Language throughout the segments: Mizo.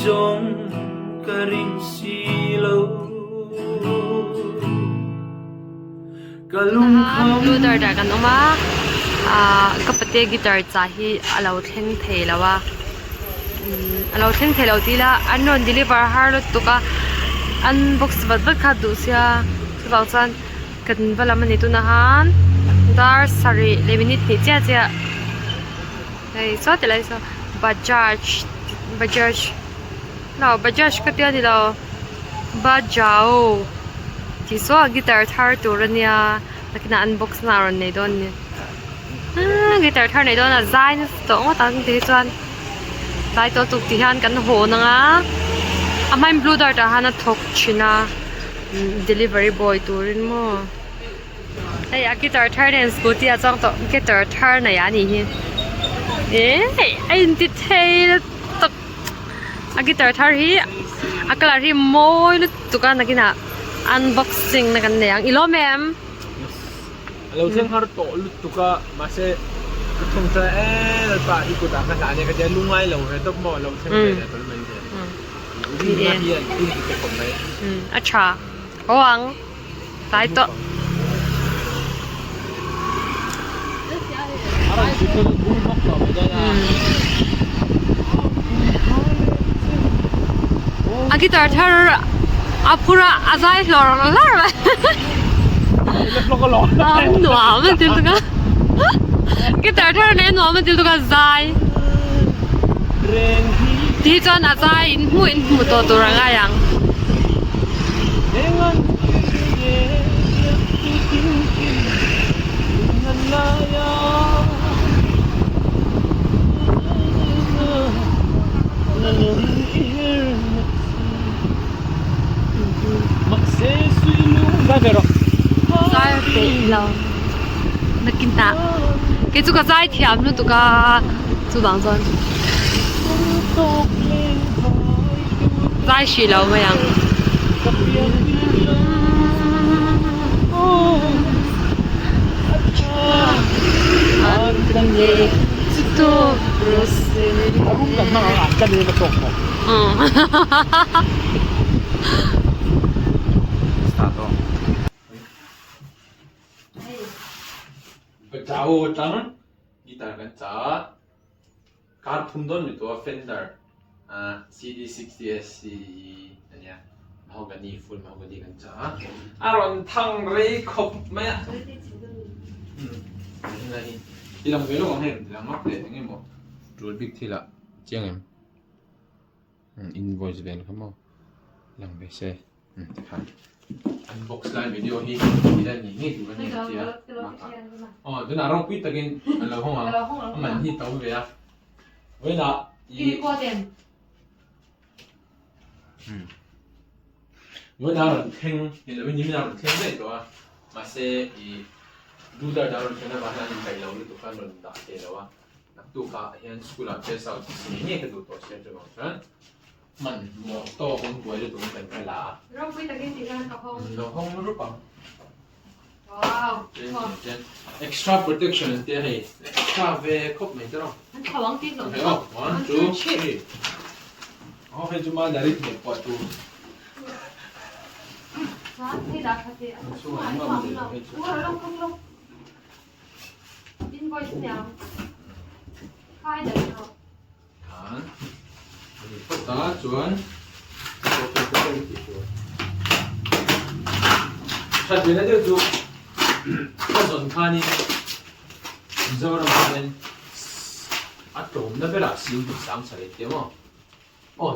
zawng ka ring si lo ka lungkham. Blue dart ah kan awm a ah ka pate guitar chah hi a lo thleng thei lo a a lo thleng thei lo tih ila an rawn deliver har lutuk a unbox vat vat kha duh sia chuvang chuan kan va lam a ni tunah khan dar sarih leh minute hnih chiah chiah hei saw ti lai saw bajaj bajaj no bajaj ka tia ni lo bajao tih saw a guitar thar tur a nia nakinah unbox na a rawn nei dawn a ni aaa guitar thar nei dawn a zai nasa tawh ngawt ang ti hi chuan tlai tawh tuk ti hian kan hawn ang a a hmain blue dart ah hian a thawk thin a delivery boy turin maw hei a guitar thar nen scooty ah chuang tawh guitar thar nei a nih hi eh a inti thei lutuk a guitar thar hi a colour hi mawi lutuk a nakinah unboxing na kan nei ang i lawm em? A lo thleng har tawh lutuk a mahse ka thawng tha e lalpa i kutah ka hlah ania ka tia lungai lo ve tawp maw a lo thleng ve leh tawlh mai zel. Rinna hian hun ti pe khawp mai. A tha haw ang tlai tawh. A rawn chhuk chuan a bur hmawk tawh mai dawn a. A guitar thar a phur a a zai hlawr hlawr mai. Nuam a ti lutuk a guitar thar nei nuam a ti lutuk a zai tih chuan a zai in hmuh in hmu tawh tur a ngai ang. Zai peih lo nakin tah kei chu ka zai thiam lutuk a chuvang chuan zai hrih lo mai ang. Chau atang guitar kan cha a kar thum dawn mi tawh a Fender CD60SC ania mahogany full mahogany kan cha a a rawn thang rei khawp mai a ti lang ve lawk ang hei ti lang lawk teh eng emaw tul bik thil ah chiang em. Invoice vel kha maw lang ve se tikhan unbox lai video hi ila ni ngei tur ani a tia aw tunah ropui takin an lo hawng ang a man hi to ve a vawiinah i vawiinah rawn thleng ni lovin nimin a rawn thleng daih tawh a mahse i duh dar dar rawn thlen avang hian an inkaih lo lutuk khan rawn dah thei lo a. Naktuk ah hian school ah test out si ngei ka duh tawh sia chuvang chuan hman mawh tawk in buai lutuk in kan kal a. Ropui takin ti hian ka hawng. Lo hawng rup ang. Wow. Chen extra protection an tia hei extra ve khawp mai te rawh. An thlau ang tih loh. Okay oh 1 2 3. Oh hei chu ma dari hmeh pawh tu. Chuan hei dah kha te. Chungah nuam lo hei chu. Invoice niang khai daih rawh. Khan ani phawt a chuan that ve na deuh chu ka zawn khanin Mizoram ah hian a tlawmna berah sing sang chha leh tih a maw. Aw.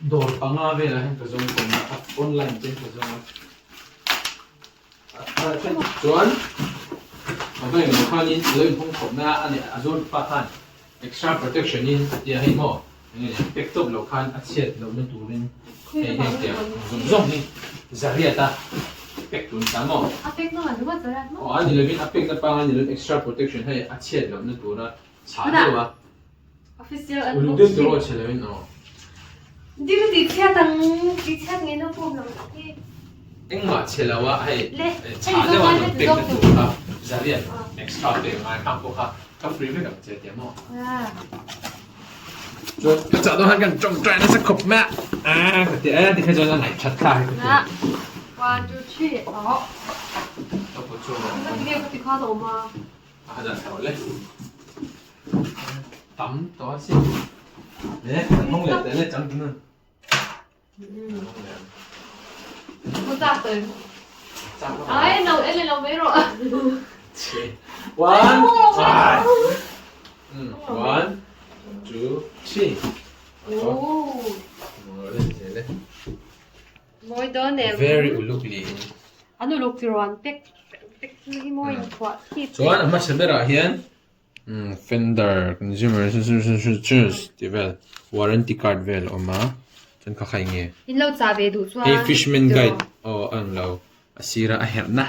Dawr panga velah hian ka zawng kawm a, online ten ka zawng a. Chuan a va englo khanin a lo inhawng khawp na a ni a zawr pa khan extra protection in a tia hei maw enge ni pack tawp loh khan a chhiat lohna turin hei heng tiang zawng zawng hi zariat a pack tur ni ta maw. A pack na ringawt zariat maw? Aw a ni lovin a pack na pangai ni lovin extra protection hei a chhiat lohna tura Chhah deuh a. Official Uluk deuh tur aw chhe lo in aw. Dil ti chhiat ang ti chhiat ngei na pawm lo hi. Engmah chhe lo a hei chhah deuh a rawn pek na tur kha zariat extra pek ngai khang pawh kha ka free vek ang che tia maw. Chuan ka chah dawn khan kan tawngtai nasa khawp mai a, a ka ti a, tikhan chuan a ngaih that thlak hi ka ti. One, two, three, aw. Ka pawt chhuak ang. Ka ti nge ka ti khan a awm a. A han tho le. Tam tawh a sin. Le, kan hawng leh teh le chang tun a. Ai no en lo mai rawh. One, one, two, three. Oh. Mawi dawn em. Very uluk li. An uluk ti rawn pek pek hi mawi in phuah thip. Chuan a hmasa berah hian Fender consumer tih vel warranty card vel a awm a chuan kha kha enge In lo chah ve duh chuan hei fishman guide aw a ang lo a sira a herh na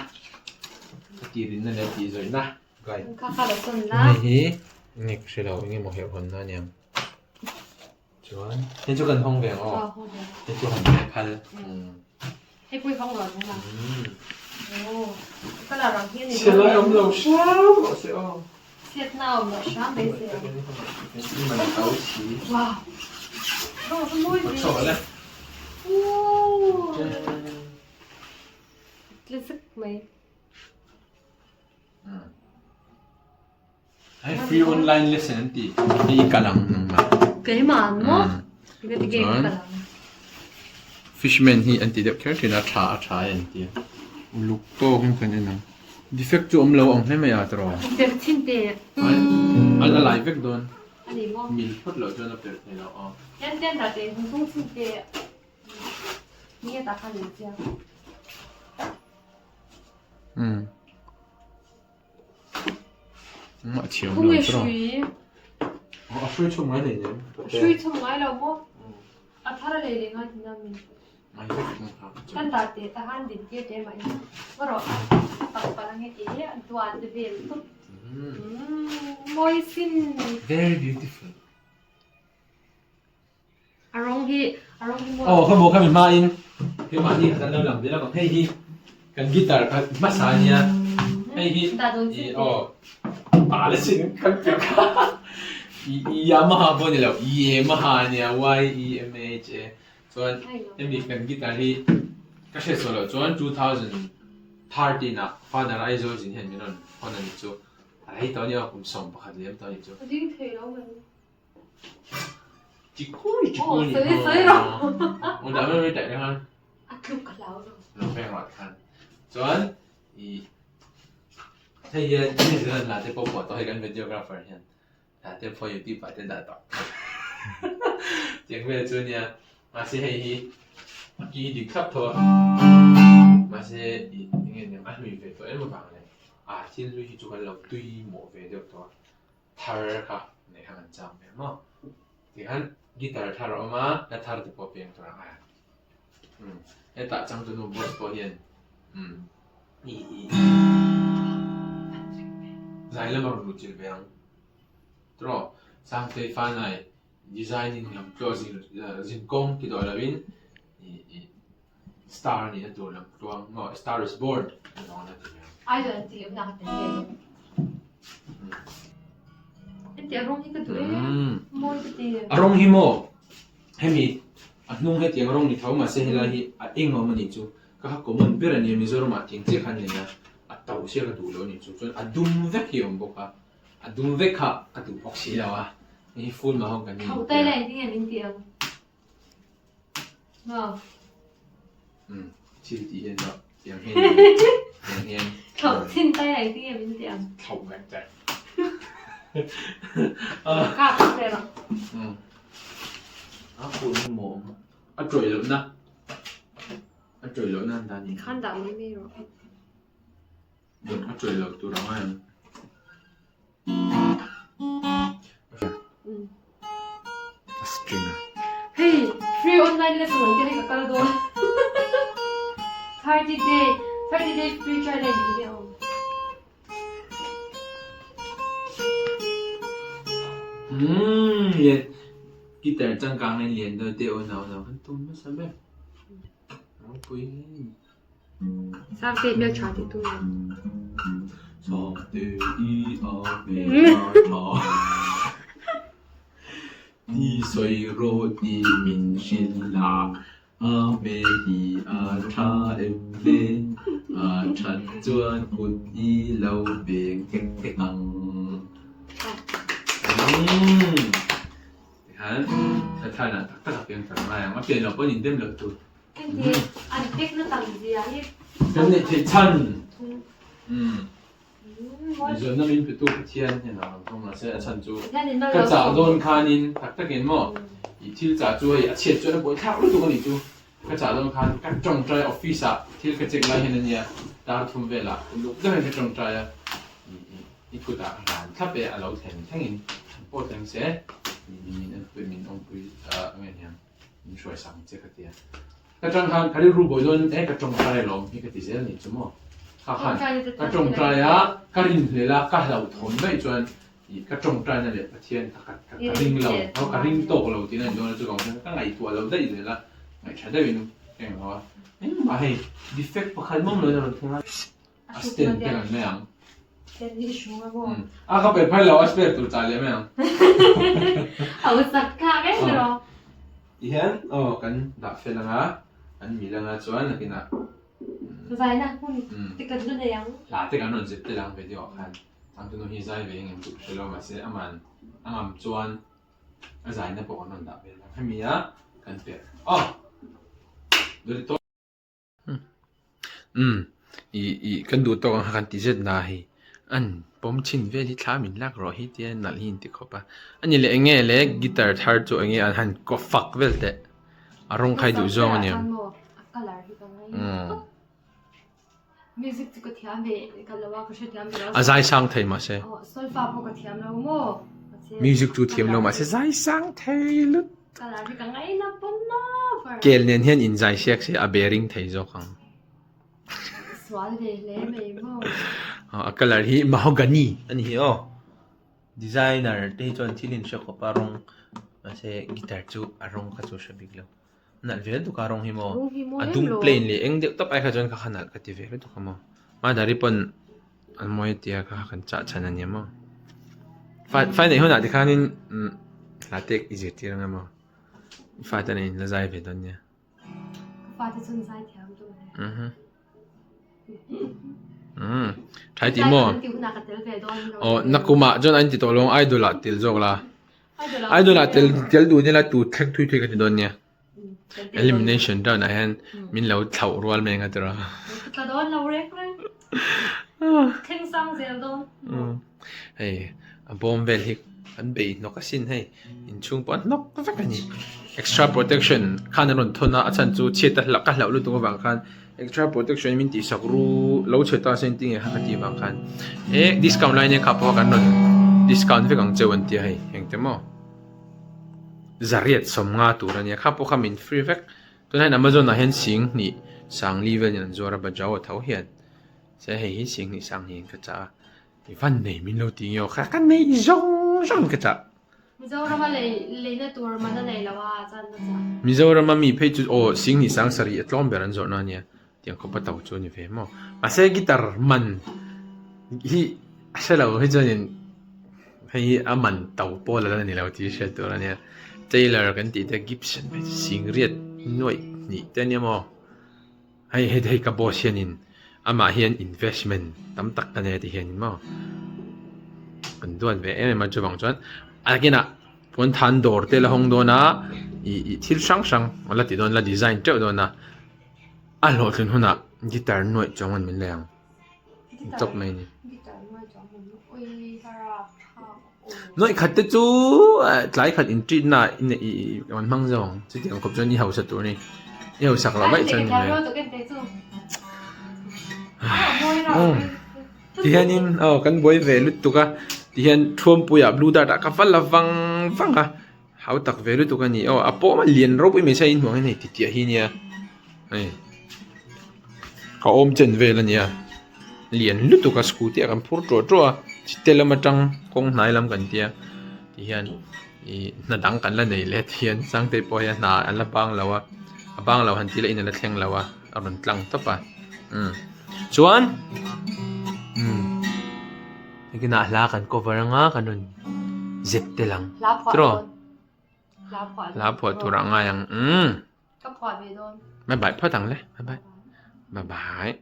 a tirin na leh a tih zawih na guide Kha kha lo sawn la hei hi enge ka hre lo enge maw herh hawn na aniang chuan hei chu kan hawng ve ang aw hei chu han ve phal Hei pawh i hawng lo ang a. Aw, colour ang hi a ni. Chhe lai awm lo hram rawh se aw. Chhiatna awm lo hram mai se. Man tho si. Wow. Rawh va mawi ve. Chho le. Ooh. Tle zek mai. Hei free online lesson an ti. Hei i kal ang nangmah. Keimah an maw? Engati nge ka kal ang? Fishman hi an ti deuh kher thin a, tha a tha e an ti a. Uluk tawk in kan en ang. Defect chu awm lo ang hle mai a tiraw? Per chin te. An a lai vek dawn. A ni maw? Mil phawt loh chuan a per thei lo aw. Hian ten dah te hung tung chin te. Nge tak khan in chiang. Um. A thiam lo chu a hrui chhum ngai nei nem hrui chhum ngai lo maw a thar a lei leh ngai thin a mi kan dah teh ta han din tir te mah in rawh a tak pal ange ti hi a duan te vel tup mawi sin very beautiful A rawng hi a rawng hi mawi. Aw kha maw kha mi hma in keimahni kha kan lo lang vel ang hei hi kan guitar kha hmasa a nia hei hi i aw pa la sin kan pe kha i Yamaha pawh a ni lo Yemaha a nia Y E M A H A chuan hemi kan guitar hi ka hriat sual loh chuan 2013 ah father Aizawl zin hian min rawn hawn a ni chu a rei tawh a nia kum 11 lem tawh a ni chu. A ding thei lo mai. Chikuri chikuri. Aw sawi sawi rawh. Aw dah mai mai tak khan. A tluk ka hlau lo. Lo veng rawh khan. Chuan i hei hian New Zealand la te pawh phuah tawh hei kan videographer hian la te phuah YouTube ah te dah tawh. Tiang vel chu nia. Mahse hei hi a ki dik thlap tho a. Mahse i enge niang a hlui ve tawh em avang leh a thil hlui hi chu kan lo tui mawh ve deuh tawh a. Thar kha neih kha kan chak ve maw? Tikhan guitar thar a awm a, hla thar te pawh peng tur ang a. Umm hetah changtunu boss pawh hian umm i i zai lam a rawn luh chilh ve ang. Tiraw Sangtei Fanai designing lam tluah zin zin kawng ti tawh lovin i i star a nihna tur lam tluang maw a star is born tih vang a ti ve ang. Idol an tih lohna ka tel ve bawk. Heti a rawng hi ka duh e, mawi ka ti. A rawng hi maw hemi a hnung hetiang rawng ni tho mahse helai hi a eng awm a nih chu ka ha common ber a nia Mizoram ah tiang chiah khan nei a, a to sia ka duh lo a nih chu chuan a dum vek hi a awm bawk a, a dum vek kha ka duh bawk si lo a, hei hi full mahogany. Tho tai lai engtin nge min tih ang? Thil tih hian pawh tiang hian tiang hian Thlauh chin tai ai tinge min ti ang. Thlauh vek che. Ka ka vel ang. A phun hi maw a tawih lohna a tawih lohna an dah ni. Khan dah mai mai rawh. A tawih loh tur ang a. A string a. Hei, free online lesson an ti hei ka kal dawn. 30 day, 30 day free trial a inti hi a awm. Umm, lian guitar changkang in lian dawn te aw nau nau kan tum hmasa ber. Ropui hle. Sangte hmel tha tih tu nen. Sangte i a hmel tha. Ti sawi rawh tih min hrilh a, a hmel hi a tha em le? A that chuan kut i lo beng thek thek ang. Tikhan thla tak tak a piang tar ngai ang, a pian loh pawhin indem loh tur. An pek na tam zia hi. Kan neih theih chhan. Zawhna min petu Pathian hian a rawn thawng mahse a chhan chu ka chah dawn khanin tak takin maw i thil chah chu hei a chhiat chuan a buaithlak lutuk a nih chu ka chah dawn khan ka tawngtai office ah thil ka check lai hian a nia tar thum velah uluk deuhin ka tawngtai a i kutah ka hlan thlap e a lo thleng thlengin an pawh thleng se min min awmpui nge niang. Min hruai sak ang che ka ti a. Ka tang khan ka rilru bawi dawn e ka tawngtai alawm hi ka ti zel ni chu maw. Kha khan ka tawngtai a, ka rinhlel a, ka hlauhthawn daih chuan ih ka tawngtaina leh Pathian kha ka ka ring lo, ka ring tawk lo tihna ni dawn a chuvang chuan ka ngaihtuah lo daih zel a, ngaihṭha deuhin ka englo a. Engmah hei defect pakhat mawm loin a rawn thleng a. A stand te kan mai ang. Stand hi i hru a maw? A ka pe phai lo, a spare tur chah leh mai ang. A u sak thlak em rawh. Tihian aw kan dah fel anga, an mil anga chuan nakinah. Zaina hmun te kan la nei ang. Hla te kan rawn zep tel ang video ah khan. Changtunu hi zai ve engem chu ka hre lo mahse aman a ngam chuan a zaina pawh kan rawn dah vel ang. Hemi a kan perh aw. Umm ih ih kan duh tawk ang kha kan ti zet na hei an pawm chhin vel hi thla min lak rawh hi tia nalh hi an ti khawp a ani leh eng nge le guitar thar chu eng nge an han kaw fak vel teh a rawng khai duh zawng ania umm a zai sang thei mahse music chu thiam lo mahse zai sang thei lut. Kel nen hian inzai siak se a bearing thei zawk ang. A colour hi mahogany a ni hi aw. Designer te hi chuan thil in hre khawp a rawng mahse guitar chu a rawng kha chu a hre bik lo. Nalh ve lutuk a rawng hi maw. A dum plain leh eng deuh tawp ai kha chuan kha kha nalh ka ti ve lutuk a maw. Madhari pawn An mawi tia kha kan chah chhan a ni maw? Fai neih hunah tikhanin hla te i zirtir ang emaw? I fate nen in la zai ve dawn nia. Ka fate chuan zai thiam duh hle. Mhm. Thai ti maw? Aw nakumah chuan an ti tawh lo ang idol ah tel zawk la. Idol ah tel tel duh nila tu thleng thui thui ka ti dawn nia. Elimination round ah hian min lo thlauh rual mai anga tiraw. Tla dawn lo reng reng. Thleng sang zel dawn. Hei a bawm vel hi an bei hnawk asin hei inchhung pawh a hnawk vek a ni. Extra protection khan an rawn thawn a a chhan chu chhiat a hlauh ka hlauh lutuk avang khan extra protection min tih sak ru lo chhe ta se engtin nge kha ka tih avang khan eh discount lai nia kha pawh kan rawn discount vek ang cheu an tia hei engte maw. Zariat sawmnga tur a nia kha pawh kha min free vek tunah hian amazon ah hian sing hnih sangli velin an zuar a bajau a tho hian se hei hi sing hnih sang hnih in ka chah a i van nei min lo ti nge aw kha ka nei zawng zawng in ka chah. Mizorama lei leina tur man a nei lo a chuan ka chah. Mizorama mi phei chu aw sing hnih sang sarih a tlawm ber an zawrhna a nia tiang khawpa to chu a ni ve maw mahse guitar man hi a hre lo hi chuanin Hei hi a man to pawl a la ni lo tih hriat tur a nia. Taylor kan tih te Gibson phei chu singriat nuaih hnih te a nia maw? Hei hei hei ka boss hianin amah hian investment tam tak a nei a ti hianin maw? Kan duat ve em em a chuvang chuan a kinah puanthan dawr te la hawng dawn a ih ih thil hrang hrang a la ti dawn la design teuh dawn a a hlawhtlin hunah guitar nuaih chuang an min lei ang. Chawp mai ni. Nuaih khat te chu tlai khat in treat na in i an hmang zo ang chutiang khawp chuan i hausa tur ni i hausak loh vaih chuan ni mai tihianin aw kan buai ve lutuk a tihian thuampuiah blue dart ah ka va la vang vang a hau tak ve lutuk a ni aw a pawh a lian ropui mai se a inhmuh ang hian hei titiah hi nia hei. Ka awm chen vel a nia lian lutuk a scooty ah kan phur ṭuah ṭuah a chite lam aṭang kawng hnai lam kan tia tihian ih hna dang kan la nei leh tihian Sangtei pawh hian hna an la bang lo a a bang lo han tih leh in a la thleng lo a a rawn tlang tawp a umm chuan umm engtin ah hla kan cover anga kan rawn zep tel ang tiraw. Hla phuah tur ah ngai ang. Umm. Ka phuah ve dawn. Bye bye phawt ang le. Bye bye. Bye bye.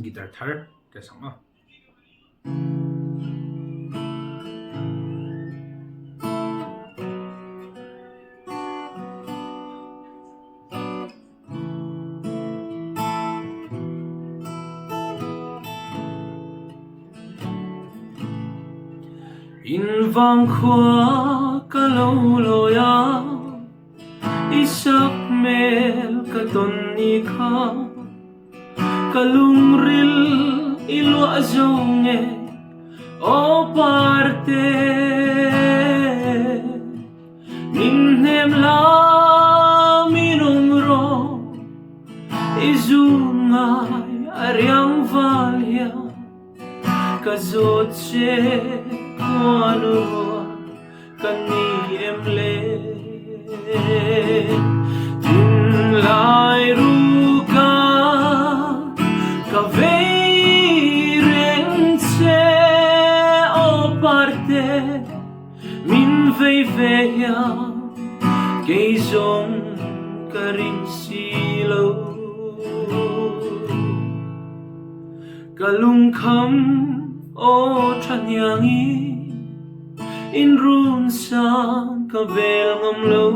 Guitar thar ka sang a. In vang khua ka lo lawi a, i sak hmel ka tawn ni kha. Ka lungril i luah zo nge aw parte. Min hnem la min awm rawh i zum ngai a riang val hian ka zawt che khuan ruah ka ni em le. Thinlai ruka ka vei reng che aw parte. Min vei ve hian kei zawng ka ring si lo. Ka lungkham aw tha hniangi in run sang ka bel ngam lo.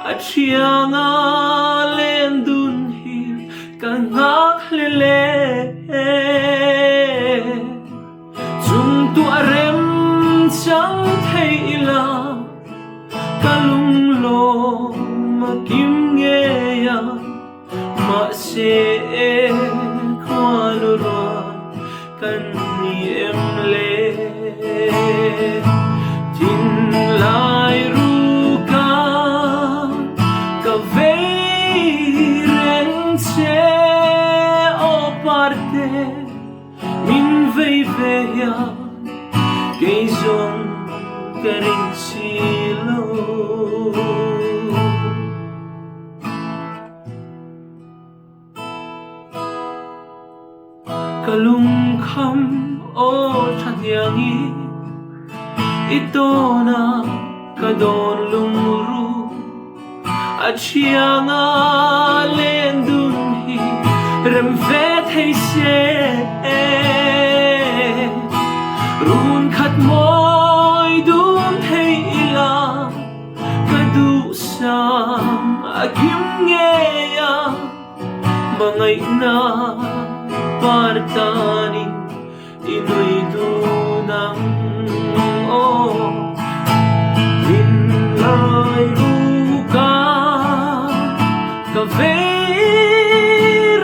A thianga len dun hi ka nghak hle le. Chung tuah rem chang thei ila ka lunglawm a kim ngei a, mahse khuanu rual kan ni em le. Thinlai ruka ka vei reng che aw parte. Min vei ve hian kei zawng ka ring si lo. Ka lungkham aw tha hniangi i tawna ka dawn lungru a thianga len dun hi rem ve thei se. Run khat mawi dun thei ila ka duhsam a kim ngei a. Hmangaihna par tanin i nui dun ang aw. Min lai ruk a, ka vei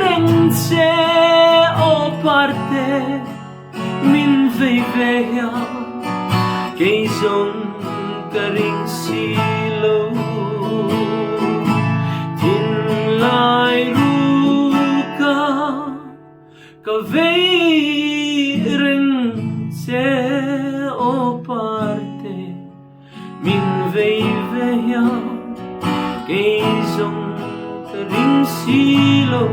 reng che aw parte. Min vei ve hian kei zawng ka ring si lo. Thinlai ruk a ka vei reng che aw parte. Min vei ve hian kei zawng ka ring si lo.